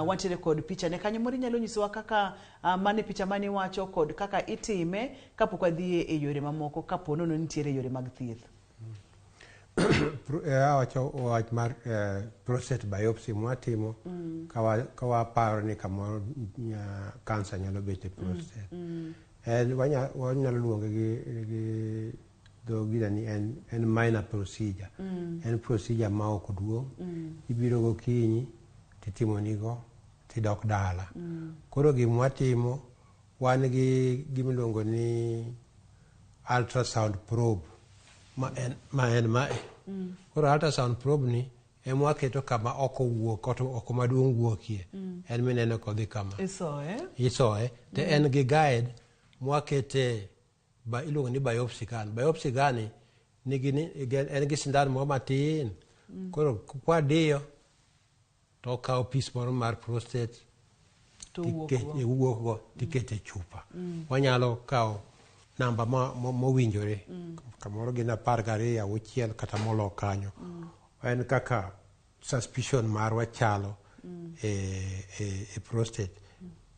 Wantiere kod picha ne kanyo moro, inyalo nyisowa kaka mane picha mane iwacho kod kaka itime kapok wadhi e yore mamoko kapo nono nitiere yore mag thieth. Awacho wach mar prostate biopsy mwatimo ka waparo ni kamoro kansa nyalo bet e prostate. En wanyalo luonge gi dho gina ni en minor procedure. En procedure ma ok duong'. Ibiro gokinyi titimonigo tidok dala. Koro gimwatimo, wan gi gimiluongo ni ultrasound probe ma en mae. Koro ultrasound probe ni ema waketo kama oko wuok oko maduong' wuokie. En mineno kodhi kama. Isoye. Isoye to en gi guide mwakete ba iluongo ni biopsy gun. Biopsy gun ni nigi ni en gi sindan moro matin. Koro kwadiyo to okawo piece moro mar prostate To wuok go. Wuok go tikete e chupa. Wanyalo kawo namba mowinjore. Kamoro gin 12, 6 kata molo kanyo. En kaka suspicion marwa chalo e prostate.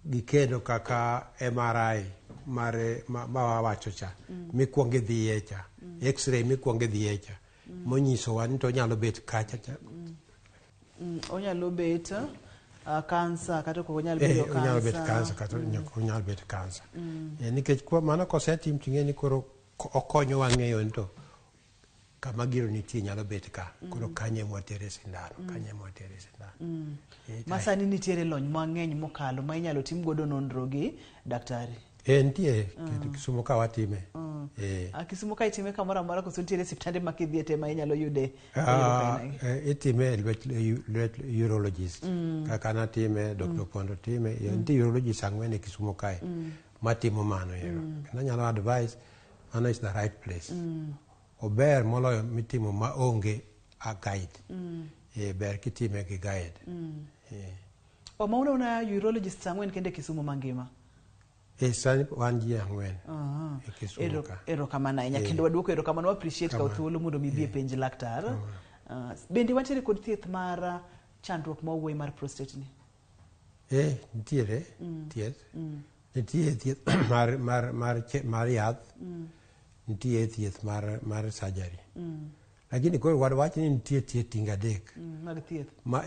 Gikedo kaka MRI mare ma wawacho cha mikwongo idhiye cha, x-ray mikwongo idhiye cha monyisowa ni to onyalo bet kacha cha. Onyalo bet kansa kata ok onyal bedo kansa. Onyalo bet kansa kata onyalo bet kansa. Nikech mano kosetim ting'e ni koro okonyowa ng'eyo ni to kama gino nitie nyalo bet ka. Koro kanyo ema watere sindano, kanyo ema watere sindano. Ma sani nitiere lony mang'eny mokalo ma inyalo tim godo nonro gi daktari. Nitie Kisumu ka watime. Kisumu ka itime kamoro amora koso nitiere osiptande ma kidhie te ma inyalo yude? Itime e lwet urologist. Kaka natime, Dr. Pondo time. Nitie urologist 4 e Kisumu kae matimo mano ero. Kendo anyalo advise, mano is the right place. Ober moloyo mitimo ma onge a guide. Ber kitime gi guide. O mauna una urologist 4 kende Kisumu mangima. Sani wan ji 4 e Kisumu ka. Erokamano ahinya kendo waduoko erokamano, wa appreciate kawo thuolo mondo mi ibi e penj laktar. Bende wantiere kod thieth mar chandruok ma owuoyi mar prostate ni? Nitiere thieth. Nitie thieth mar yath. Nitie thieth mar surgery. Lakini koro wach ni nitie thieth tieng' 3. Mag thieth. Ma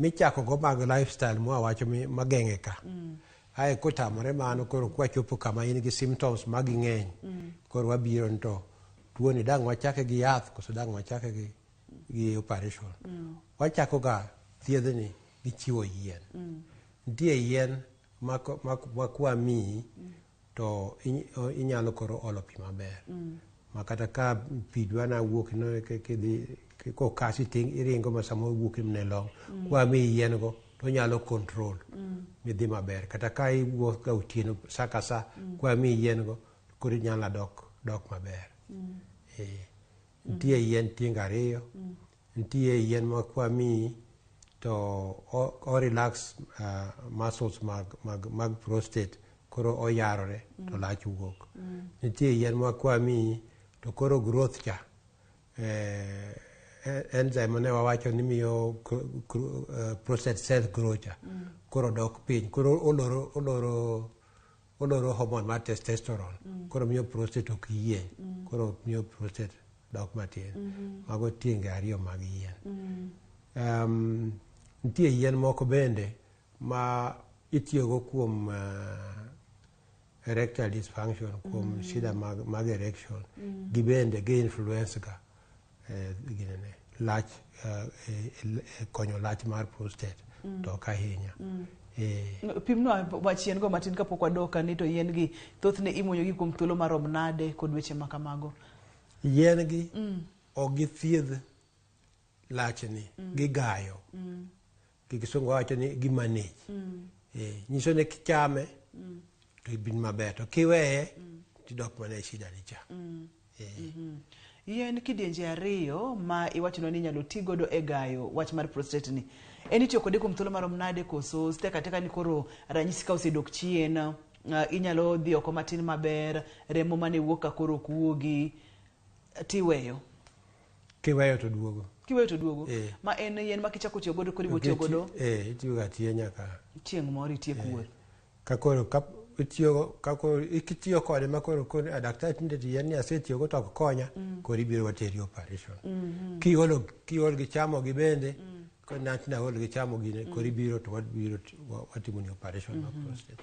michako go mag lifestyle mwawacho mageng'e ka. Ae kotamore mano koro kwachopo kama in gi symptoms magi ng'eny. Koro wabiro ni to tuoni dang' wachake gi yath koso dang' wachake gi operation. Wachako ga thiedhni gi chiwo yien. Nitie yien ma kwamiyi to inyalo koro olo pi maber. Ma kata ka pi dwa na wuok no kidhi kokasi iringo ma samoro wuok ne long'. Kwamiyi yien go to onyalo control midhi maber. Kata ka iwuok ga otieno sa ka sa, kwamiyi yien go koro inyalo dok maber. Nitie yien tieng' 2. Nitie yien ma kwamiyi to to o relax muscles mag prostate, koro oyarore to lach wuok. Nitie yien ma kwamiyi to koro growth cha, enzyme ne wawacho ni miyo prostate cell grow cha, koro dok piny, koro oloro hormone mar testosterone, koro miyo prostate ok yieny, koro miyo prostate dok matin. Mago tienge ariyo mag yien. Nitie yien moko bende ma itiyogo kuom erectile dysfunction, kuom shida mag erection. Gibende gi influence ga ginene lach, konyo lach mar prostate, to ok ahinya. Pimnwa wach yien go matin kapok wadok ni to yien gi thothne imuonyo gi kuom thuolo marom nade kod weche ma kamago. Yien gi ok githiedh lachni, gigayo. Gi kisungu wacho ni gi manage. Nyiso ni kichame to ibin maber, to kiweye tidok mana e shida ni cha. Yien kidienje ariyo ma iwachonwa ni inyalo ti godo e gayo wach mar prostate ni, en itiyo kode kuom thuolo marom nade, koso tek ateka ni koro ranyisi ka osedok chien, inyalo dhi oko matin maber, remo mane wuok ka koro ok wuogi, tiweyo? Kiweyo to duogo. Kiweyo to duogo. Ma en yien ma kichako tiyo godo koro ibo tiyo godo Itiyo ga tiyo nyaka chieng' moro itiek wuoth. Ka koro ka itiyo, ka koro ikitiyo kode ma koro daktari tinde to yien ni asetiyogo to ok konya, koro ibiro wateri operation. Kiol gi chamo gi bende, koro natinde aol gi chamo gine, koro ibiro to wabiro watimoni operation mar prostate.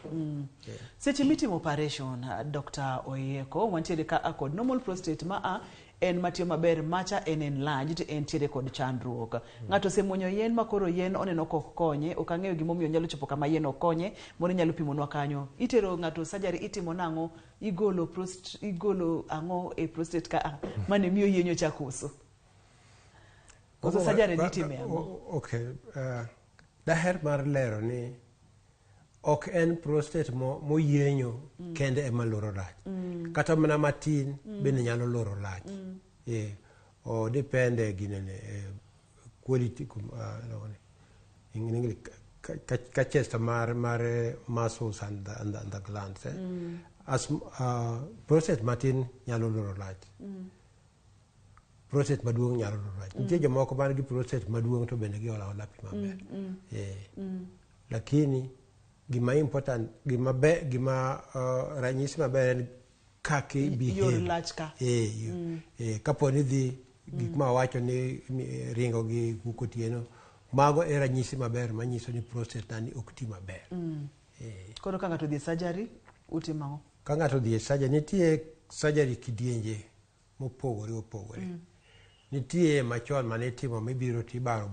Seche mitimo operation, Dr. Oyieko, wantiere ka kod normal prostate ma a en matiyo maber, macha en enlarged, entiere kod chandruok. Ng'ato osemuonyo yien ma koro yien oneno kok konye, ok ang'eyo gimomiyo nyalo chopo kama yien ok konye, moro inyalo pimonwa kanyo. Itero ng'ato surgery, itimo nang'o, igolo ang'o e prostate ka a, mane miyo yienyo cha koso? Koso surgery nitime ang'o? Okay, daher mar lero ni ok en prostate moyienyo kende ema loro lach. Kata mana matin bende nyalo loro lach. O depende ginene, quality, no, in English, ka mar muscles and the glands. As prostate matin nyalo loro lach. Prostate maduong' nyalo loro lach. Nitie jomoko man gi prostate maduong' to bende giolo aola pi maber. Lakini gima important, gima be, gima ranyisi maber en kaka i behave. Yor lach ka. Kapo ni dhi gik ma wacho ni ringo gi kuok otieno, mago e ranyisi maber manyiso ni prostate nani ok ti maber. Koro ka ng'ato odhi e surgery, utimo ang'o? Ka ng'ato odhi e surgery, nitie surgery kidienje mopogore opogore. Nitie machon mane itimo mibiro tibaro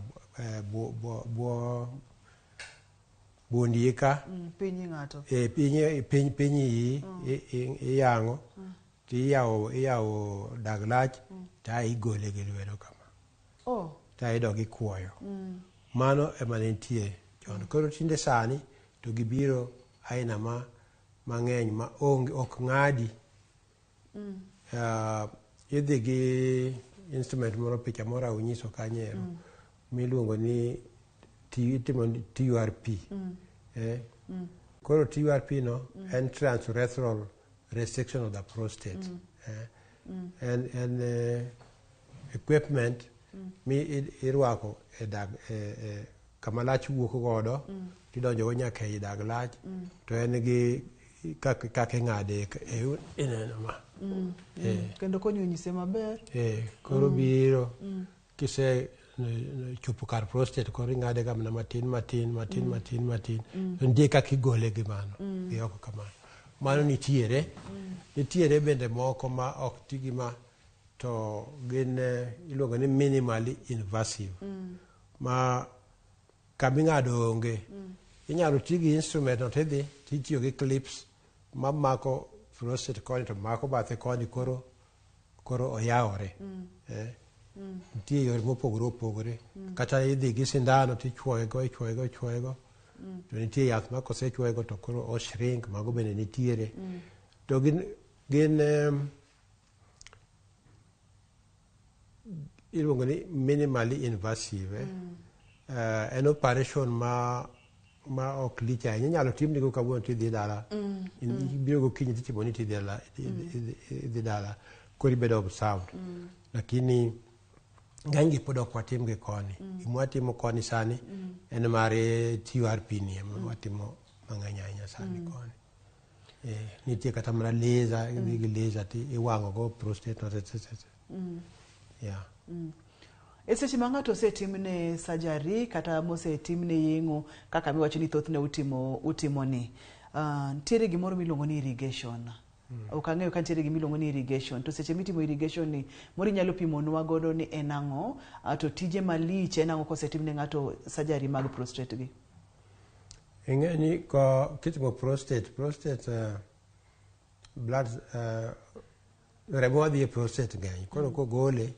buondi ka. Piny ng'ato. Piny iyi, iyang'o, to iyawo dag lach, to ae igole gi lwedo kama. To ae idog ikuoyo. Mano ema ne nitie chon. Koro tinde sani to gibiro aina ma mang'eny ma onge, ok ng'adi. Idhi gi instrument moro, picha moro aunyiso kanyo ero, miluongo ni itimo ni TURP. Koro TURP no en transurethral resection of the prostate. En equipment mi irwako e dag, kama lach wuok godo, tidonjo go nyaka ei dag lach, to en gi kaka ing'ade e ineno ma. Kendo konyo nyise maber. Koro biro kise chopo kar prostate, koro ing'ade ga mana matin matin matin matin matin. To nitie kaka igole gi mano, gi oko kamano. Mano nitiere. Nitiere bende moko ma ok ti gi ma, to gin iluongo ni minimally invasive. Ma kaming'ado onge. Inyalo ti gi instrument no tidhi titiyo gi clips mamako prostate koni to mako bathe koni, koro oyawore. Nitie yore mopogore opogore. Kata idhi gi sindano tichuoyego, ichuoyego, ichuoyego. To nitie yath ma kosechuoyego to koro o shrink, mago bende nitiere. To gin iluongo ni minimally invasive. En operation ma ok lich ahinya, inyalo timnigo kawuono tidhi dala. Ibiro gokinyi titimoni tidhi dala, idhi dala koro ibedo observed. Lakini ng'eny gi pod ok watim gi koni. Gima watimo koni sani en mar TURP ni ema watimo mang'eny ahinya sani koni. Nitie kata mana laser, idhi gi laser ti iwang'o go prostate no. Yeah. E seche ma ng'ato osetimne surgery kata mosetimne yeng'o kaka miwacho ni thothne utimo ni, nitiere gimoro miluongo ni irrigation. Ok ang'eyo ka nitiere gima iluongo ni irrigation. To seche mitimo irrigation ni, moro inyalo pimonwa godo ni en ang'o, to tije malich en ang'o kosetimne ng'ato surgery mag prostate gi? Ing'e ni ko kitimo prostate blood, remo madhi e prostate ng'eny. Koro kogole,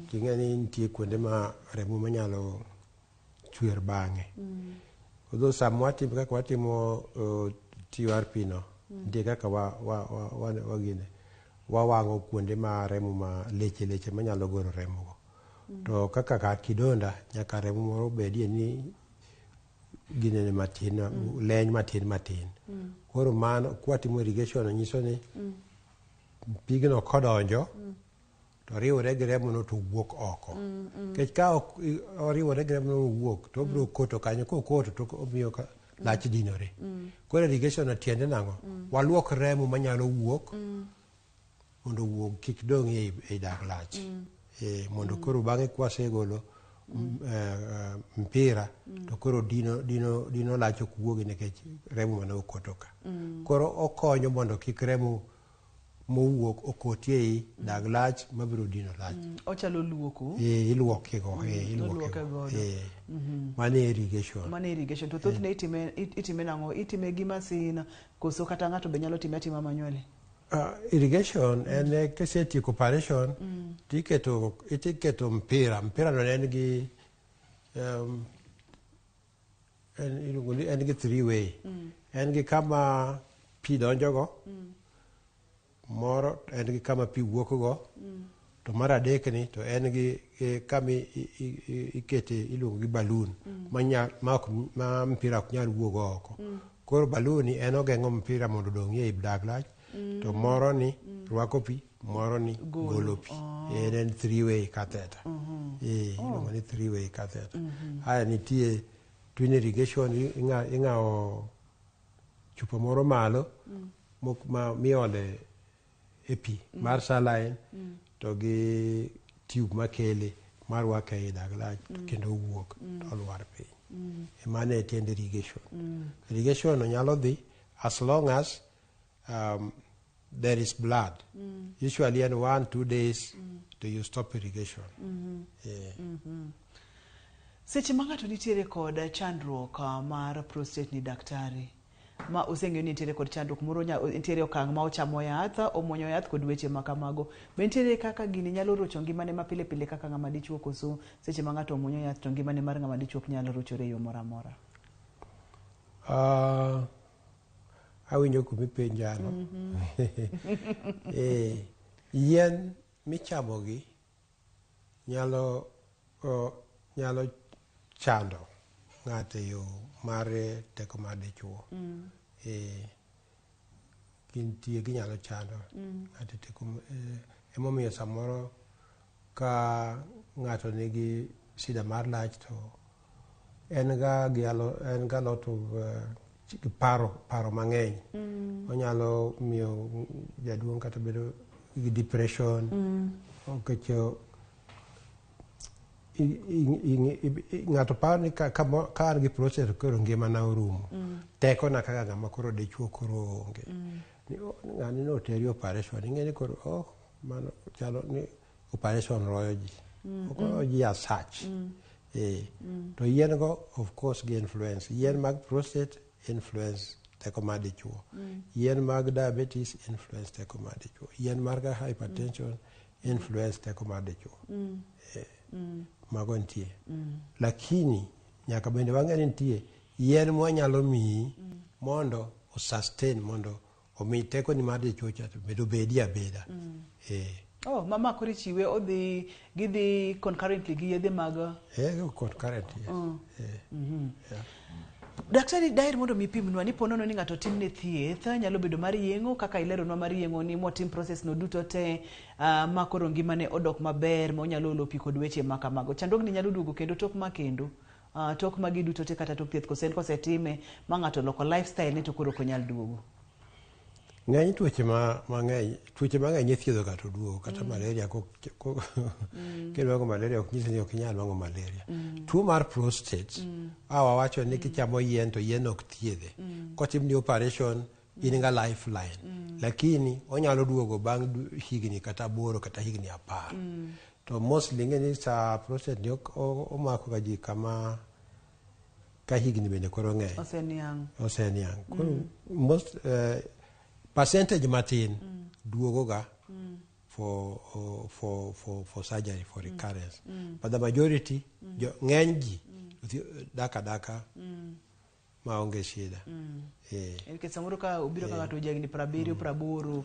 ting'e ni nitie kuonde ma remo manyalo chwer bang'e. Although sama watimo kaka watimo TURP no, nitie kaka wa gine, wawang'o kuonde ma remo ma leche leche manyalo golo remo go. To kaka kar kidonda, nyaka remo moro bedie ni ginene matin, leny matin matin. Koro mano kwatimo irrigation nyiso ni pigno kodonjo to riwore gi remono to wuok oko. Nikech ka ok oriwore gi remono owuok, to obiro koto kanyo, kokoto to omiyo lach dinore. Koro irrigation no tiende nang'o? Waluok remo manyalo wuok mondo owuog kik dong' ei dag lach. Mondo koro bang'e kwasegolo mpira to koro dino lach ok wuogi nikech remo mane okoto ka. Koro okonyo mondo kik remo mowuok okoti ei dag lach mabiro dino lach. Ochalo luoko. Iluoke go, iluoke Iluoke go. Godo. Mano e irrigation. Mano irrigation. To thothne itime nang'o? Itime gi masin koso kata ng'ato be nyalo time atima manually? Irrigation en kisetieko operation tiketo mpira. Mpira no en gi en iluongo ni en gi three way. En gi kama pi donjogo, moro en gi kama pi wuok go, to mar adek ni to en gi kama ikete iluongo gi balloon ma mpira ok nyal wuok oko. Koro balloon ni en ogeng'o mpira mondo odong' ei dag lach, to moro ni rwako pi, moro ni Golo. Golo pi. En three way catheter. Iluongo ni three way catheter. Aya nitie twin irrigation, ing'awo chupa moro malo ma miole e pi mar saline to gi tube makele marwake ei dag lach to kendo owuok to olwar piny. Mano e tiend irrigation. Irrigation no nyalo dhi as long as there is blood. Usually in 1-2 days to you stop irrigation. Yeah. Seche ma ng'ato nitiere kod chandruok mar prostate ni, daktari, ma oseng'eyo ni nitiere kod chandruok moro, nitiere okang' ma ochamo yath, omuonyo yath kod weche ma kamago, be nitiere kaka gini nyalo rocho ngimane ma pile pile kaka ng'ama dichuo, koso seche ma ng'ato omuonyo yath to ngimane mar ng'ama dichuo ok nyal rochore e yo moro amora? Awinjo kumipenjano. Yien michamogi nyalo chando ng'ato e yo mar teko mar dichuo. Gintie ginyalo chando ng'ato e teko emomiyo samoro ka ng'ato nigi shida mar lach to en ga gi en ga lot of paro mang'eny. Onyalo miyo jaduong' kata bedo gi depression nikech ng'ato paro ni ka an gi prostate koro ngimana orumo. Tekona kaka ng'ama koro dichuo koro onge. Ni, "Oh, ng'ani noteri operation," ing'e ni koro oh, mano chalo ni operation royo ji. Ok royo ji as such. To yien go of course gi influence. Yien mag prostate influence teko mar dichuo. Yien mag diabetes influence teko mar dichuo. Yien mar hypertension influence teko mar dichuo. Mago nitie. Lakini nyaka bende wang'e ni nitie yien mwanyalo miyi mondo o sustain, mondo omi tekoni mar dichuo cha to bende obedi abeda. Oh, mama koro ichiwe odhi gidhi concurrently gi yedhe mag Concurrent, yes. Yeah. Daktari, daher mondo mi pimnwa ni ponono ni ng'ato timne thieth nyalo bedo mar yeng'o kaka ileronwa mar yeng'o ni motim process no duto te ma koro ngimane odok maber ma onyalo olo pi kod weche ma kamago. Chandruogni nyalo duogo kendo tok ma kendo tok magi duto te kata tok thieth kose en kosetime ma ng'ato oloko lifestyle ne to koro ok onyal duogo. Ng'eny tuoche mang'eny, tuoche mang'eny ithiedho ga to duogo kata malaria kinwang'o malaria ok nyis ni ok inyal nwang'o malaria. Tuo mar prostate wawacho ni kichamo yien to yien ok thiedhe. Kotimni operation in ga lifeline. Lakini onyalo duogo bang' higni kata 8 kata higni 10. To mostly ing'e ni sa prostate ni omako ga ji kama ka higni bende koro ng'eny. Oseniang'. Oseniang'. Koro most percentage matin duogo ga for surgery, for recurrence. But the majority, ng'eny ji dak adaka maonge shida. Nikech samoro ka obiro ka ng'ato jahigni 70, 80,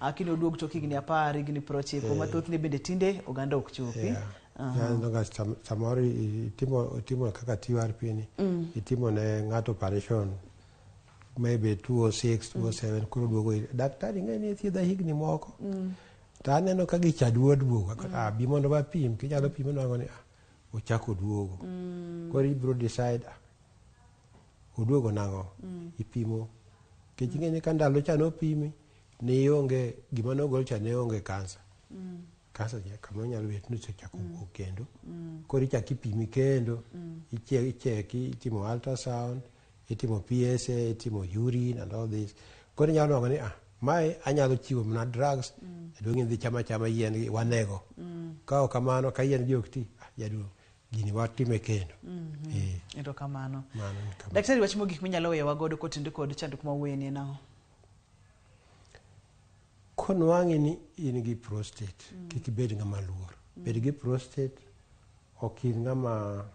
akini oduog tok higni 10, higni 90, ma thothne bende tinde oganda ok chopi. Ineno ga samoro itimo kaka TURP ni, itimo ne ng'ato operation maybe 206, 207, koro duogo ir daktari ng'e ni ithiedha higni moko. To aneno ka gicha duogo, bi mondo wapim, kinyalo pimo nwang'o ni ochako duogo. Koro ibiro decide, oduogo nang'o? Ipimo. Nikech ing'e ni ka ndalo cha nopimi, ne ionge, gima nogol cha ne onge kansa. Kansa kamoro nyalo bet ni osechako wuok kendo. Koro ichako ipimi kendo, icheki, itimo ultrasound, itimo PSA, itimo urine and all this. Koro inyalo nwang'o ni mae anyalo chiwo mana drugs, jaduong' idhi chama chama yien gi wanego. Ka ok kamano, ka yien gi ok ti, jaduong', gini watime kendo. Erokamano. Mano en kamano. Daktari, wach mogik minyalo weyowa godo kotenore kod chandruok ma wuoyeni en ang'o? Konwang'i ni in gi prostate, kik ibed ng'ama luor. Bed gi prostate, ok in ng'ama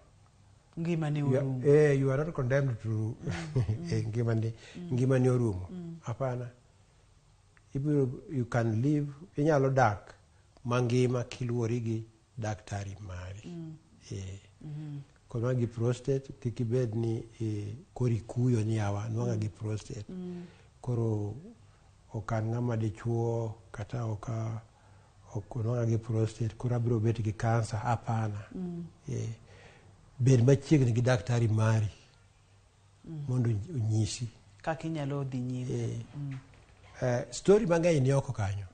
ngimani orumo. You are not condemned to ngimani orumo. Hapana. You can live, inyalo dak mangima kiluwori gi daktari mari. Konwang'i gi prostate, kik ibed ni koro ikuyo ni yawa, nwang'a gi prostate. Koro ok an ng'ama dichuo kata ok nwang'a gi prostate, koro abiro bet gi kansa. Hapana. Bed machiegni gi daktari mari mondo onyisi kaka inyalo dhi nyime. Story mang'eny ni oko kanyo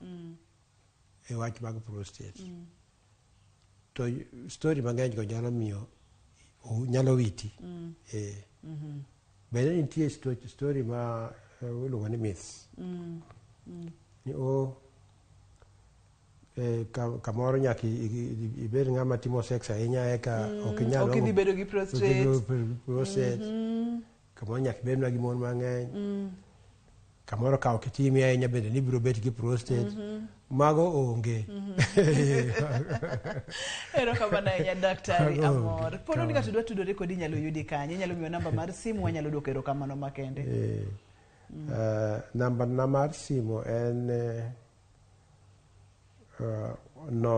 e wach mag prostate. To story mang'eny go nyalo miyo nyalo witi. Bende nitie story ma iluongo ni myths. Ni kamoro nyaka ibed ng'ama timo sex ahinya eka ok inyal ok idhi bedo gi prostate. Prostate. Kamoro nyaka ibed mana gi mon mang'eny. Kamoro ka ok itimi ahinya bende ni ibiro bet gi prostate. Mago onge. Erokamano ahinya daktari, Mago onge. amor. Pono ni ng'ato dwa tudore kodi inyalo yudi kanye? Inyalo miyo namba mar simu, wanyalo duoko erokamano makende. Namba na mar simu en 0 7 2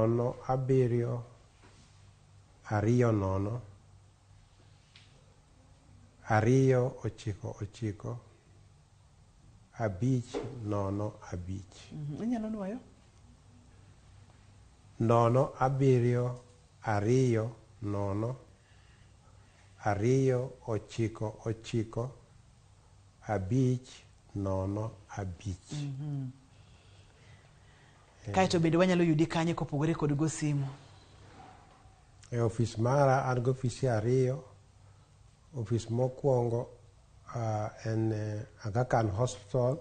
0 2 9 9 5 0 5. Inyalo nuoyo? 0 7 2 0 2 9 9 5 0 5. Kaeto bende wanyalo yudi kanye kopogore kod go simu? E ofis mara an gi ofise 2. Ofis mokwongo en Aga Khan Hospital,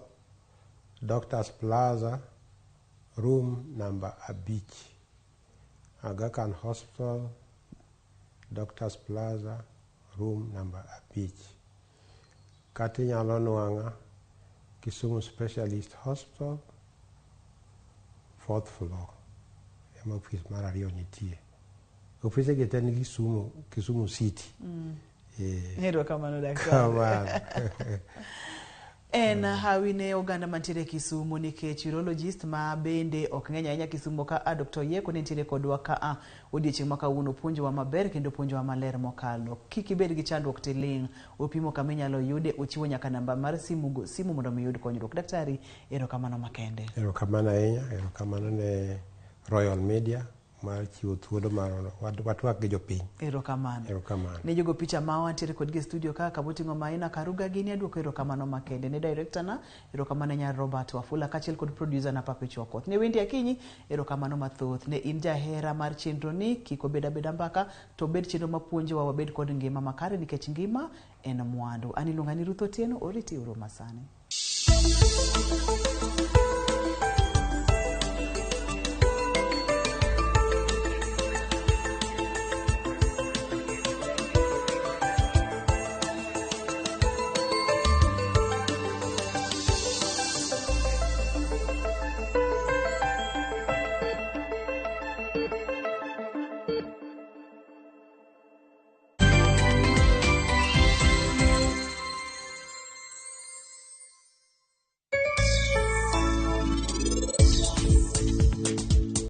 Doctors Plaza, room number 5. Aga Khan Hospital, Doctors Plaza, room number 5. Kata inyalo nwang'a Kisumu Specialist Hospital, 4th floor. Ema ofis mar 2 nitie. Ofise gi te ni Kisumu, Kisumu City. Erokamano daktari. Kamano. En hawi ne oganda mantiere Kisumu nikech urologist ma bende ok ng'eny ahinya Kisumu ka a Dr. Oyieko ne nitiere kodwa ka a odiechieng' ma kawuono puonjowa maber kendo puonjowa maler mokalo. Kik ibed gi chandruok tiling', opimo kama inyalo yude, ochiwo nyaka namba mar simu go simu mondo mi iyud konyruok. Daktari, erokamano makende. Erokamano ahinya, erokamano ne Royal Media mar chiwo thuolo mar watwak gi jopiny. Erokamano. Erokamano. Ne jogo picha ma wantiere kodgi e studio ka kamoting'o Maina Karuga gini aduoko erokamano makende ne director na erokamano nyar Robert Wafula kaachiel kod producer na Papi Okoth. Ne Wendy Akinyi erokamano mathoth. Ne in jahera mar chenro ni kik obed abeda mbaka to obed chenro mapuonjowa wabed kod ngima makare nikech ngima en mwandu. An iluonga ni Ruth Otieno, oriti uru masani.